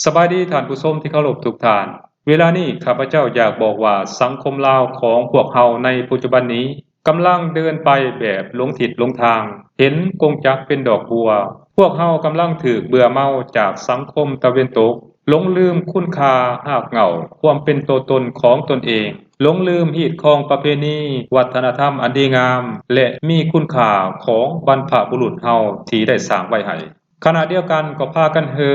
ສະບາຍດີທ່ານຜູ້ຊົມທີ່ເຄົາລົບທຸກທ່ານ. ເວລານີ້ຂ້າພະເຈົ້າຢາກບອກວ່າ ສັງຄົມລາວຂອງພວກເຮົາໃນປັດຈຸບັນນີ້ ກຳລັງເດີນໄປແບບຫຼົງທິດຫຼົງທາງ, ເຫັນກົງຈັກເປັນດອກບົວ. ພວກເຮົາກຳລັງຖືກເບື່ອເມົາຈາກສັງຄົມຕາເວັນຕົກ, ຫຼົງລືມຄຸນຄ່າຮາກເຫງົ້າຄວາມເປັນຕົວຕົນຂອງຕົນເອງ, ຫຼົງລືມຮີດຄອງປະເພນີ, ວັດທະນະທຳອັນດີງາມ ແລະ ມີຄຸນຄ່າຂອງບັນພະບຸລຸດເຮົາທີ່ໄດ້ສ້າງໄວ້ໃຫ້. ຂະນະດຽວກັນກໍພາກັນເຮີ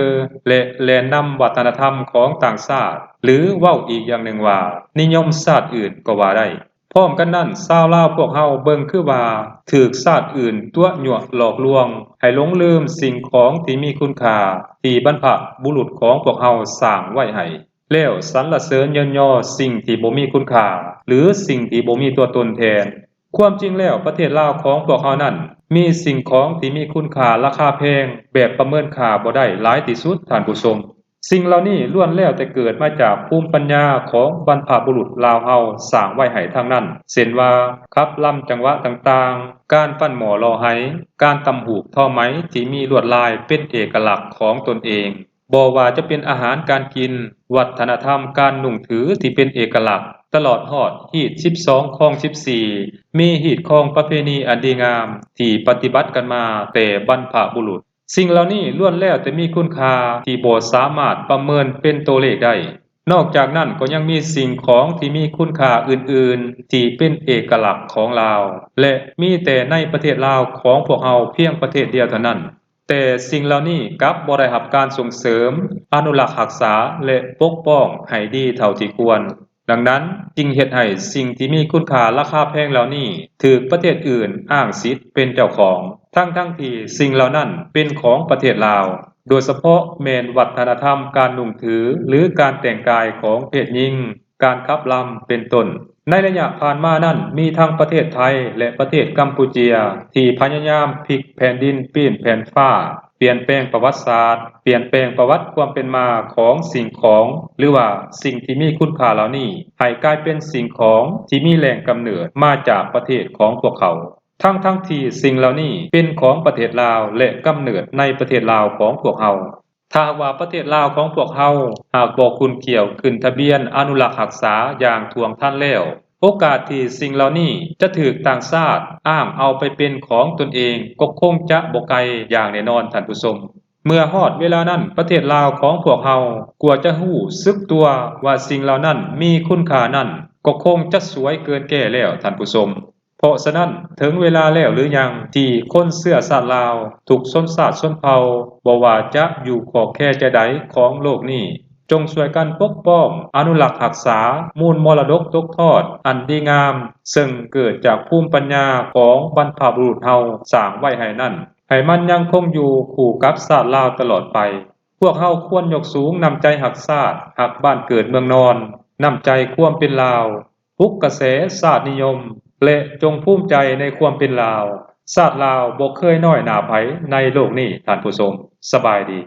ແລະ ແລ່ນນຳວັດທະນະທຳຂອງຕ່າງຊາດ ຫຼື ເວົ້າອີກຢ່າງໜຶ່ງວ່າ ນິຍົມຊາດອື່ນກໍວ່າໄດ້. ພ້ອມກັນນັ້ນ, ຊາວລາວພວກເຮົາເບິ່ງຄືວ່າຖືກຊາດອື່ນຕົວະຍົວະຫຼອກລວງໃຫ້ຫຼົງລືມສິ່ງຂອງທີ່ມີຄຸນຄ່າທີ່ບັນພະບຸລຸດຂອງພວກເຮົາສ້າງໄວ້ໃຫ້, ແລ້ວສັນລະເສີນຍ້ອນຍໍສິ່ງທີ່ບໍ່ມີຄຸນຄ່າ ຫຼື ສິ່ງທີ່ບໍ່ມີຕົວຕົນແທນ. ຄວາມຈິງແລ້ວ ປະເທດລາວຂອງພວກເຮົານັ້ນ ມີສິ່ງຂອງທີ່ມີຄຸນຄ່າລາຄາແພງ ແບບປະເມີນຄ່າບໍ່ໄດ້ຫຼາຍທີ່ສຸດ, ທ່ານຜູ້ຊົມ. ສິ່ງເຫຼົ່ານີ້ລ້ວນແລ້ວແຕ່ເກີດມາຈາກພູມປັນຍາຂອງບັນພະບຸລຸດລາວເຮົາສ້າງໄວ້ໃຫ້ທັງນັ້ນ, ເຊັ່ນວ່າ ຂັບລຳຈັງຫວະຕ່າງໆ, ການປັ້ນໝໍ້ຫຼໍ່ໄຫ, ການຕ່ຳຫູກທໍໄໝທີ່ມີລວດລາຍເປັນເອກະລັກຂອງຕົນເອງ, ບໍ່ວ່າຈະເປັນອາຫານການກິນ, ວັດທະນະທຳການນຸ່ງຖືທີ່ເປັນເອກະລັກ, ຕະຫຼອດຮອດຮີດສິບສອງຄອງສິບສີ່ ມີຮີດຄອງປະເພນີອັນດີງາມທີ່ປະຕິບັດກັນມາແຕ່ບັນພະບຸລຸດ. ສິ່ງເຫຼົ່ານີ້ລ້ວນແລ້ວແຕ່ມີຄຸນຄ່າທີ່ບໍ່ສາມາດປະເມີນເປັນຕົວເລກໄດ້. ນອກຈາກນັ້ນກໍຍັງມີສິ່ງຂອງທີ່ມີຄຸນຄ່າອື່ນໆທີ່ເປັນເອກະລັກຂອງລາວ ແລະ ມີແຕ່ໃນປະເທດລາວຂອງພວກເຮົາພຽງປະເທດດຽວເທົ່ານັ້ນ. ແຕ່ສິ່ງເຫຼົ່ານີ້ກັບບໍ່ໄດ້ຮັບການສົ່ງເສີມ, ອະນຸລັກຮັກສາ ແລະ ປົກປ້ອງໃຫ້ດີເທົ່າທີ່ຄວນ. ດັ່ງນັ້ນຈຶ່ງເຮັດໃຫ້ສິ່ງທີ່ມີຄຸນຄ່າລາຄາແພງເຫຼົ່ານີ້ຖືກປະເທດອື່ນອ້າງສິດເປັນເຈົ້າຂອງ, ທັງໆທີ່ສິ່ງເຫຼົ່ານັ້ນເປັນຂອງປະເທດລາວ, ໂດຍສະເພາະແມ່ນວັດທະນະທຳການນຸ່ງຖື ຫຼື ການແຕ່ງກາຍຂອງເພດຍິງ, ການຂັບລຳ ເປັນຕົ້ນ. ໃນໄລຍະຜ່ານມານັ້ນ ມີທັງປະເທດໄທ ແລະ ປະເທດກຳປູເຈຍ ທີ່ພະຍາຍາມພລິກແຜ່ນດິນ, ປີ້ນແຜ່ນຟ້າ, ປ່ຽນແປງປະຫວັດສາດ, ປ່ຽນແປງປະຫວັດຄວາມເປັນມາຂອງສິ່ງຂອງ ຫຼືວ່າສິ່ງທີ່ມີຄຸນຄ່າເຫຼົ່ານີ້ ໃຫ້ກາຍເປັນສິ່ງຂອງທີ່ມີແຫຼ່ງກຳເນີດມາຈາກປະເທດຂອງພວກເຂົາ, ທັງໆທີ່ສິ່ງເຫຼົ່ານີ້ເປັນຂອງປະເທດລາວ ແລະ ກຳເນີດໃນປະເທດລາວຂອງພວກເຮົາ. ຖ້າຫາກວ່າປະເທດລາວຂອງພວກເຮົາຫາກບໍ່ຂຸ້ນຂ້ຽວຂຶ້ນທະບຽນອະນຸລັກຮັກສາຢ່າງຖ້ວງທັນແລ້ວ, ໂອກາດທີ່ສິ່ງເຫຼົ່ານີ້ຈະຖືກຕ່າງຊາດອ້າງເອົາໄປເປັນຂອງຕົນເອງກໍຄົງຈະບໍ່ໄກຢ່າງແນ່ນອນ, ທ່ານຜູ້ຊົມ. ເມື່ອຮອດເວລານັ້ນ, ປະເທດລາວຂອງພວກເຮົາກວ່າຈະຮູ້ສຶກຕົວວ່າສິ່ງເຫຼົ່ານັ້ນມີຄຸນຄ່ານັ້ນ ກໍຄົງຈະສວຍເກີນແກ່ແລ້ວ, ທ່ານຜູ້ຊົມ. ເພາະສະນັ້ນ, ເຖິງເວລາແລ້ວຫຼືຍັງທີ່ຄົນເຊື້ອຊາດລາວທຸກຊົນຊາດຊົນເຜົ່າ, ບໍ່ວ່າຈະຢູ່ຂອບແຄໃຈໃດຂອງໂລກນີ້, ຈົ່ງຊ່ວຍກັນປົກປ້ອງ, ອະນຸລັກຮັກສາມູນມໍລະດົກຕົກທອດອັນດີງາມ, ເຊິ່ງເກີດຈາກພູມປັນຍາຂອງບັນພະບຸລຸດເຮົາສ້າງໄວ້ໃຫ້ນັ້ນ, ໃຫ້ມັນຍັງຄົງຢູ່ຄູ່ກັບຊາດລາວຕະຫຼອດໄປ. ພວກເຮົາຄວນຍົກສູງນ້ຳໃຈຮັກຊາດ, ຮັກບ້ານເກີດເມືອງນອນ, ນ້ຳໃຈຄວາມເປັນລາວ, ປຸກກະແສຊາດນິຍົມ ແລະ ຈົ່ງພູມໃຈໃນຄວາມເປັນລາວ. ຊາດລາວບໍ່ເຄີຍນ້ອຍໜ້າໃຜໃນໂລກນີ້, ທ່ານຜູ້ຊົມ. ສະບາຍດີ.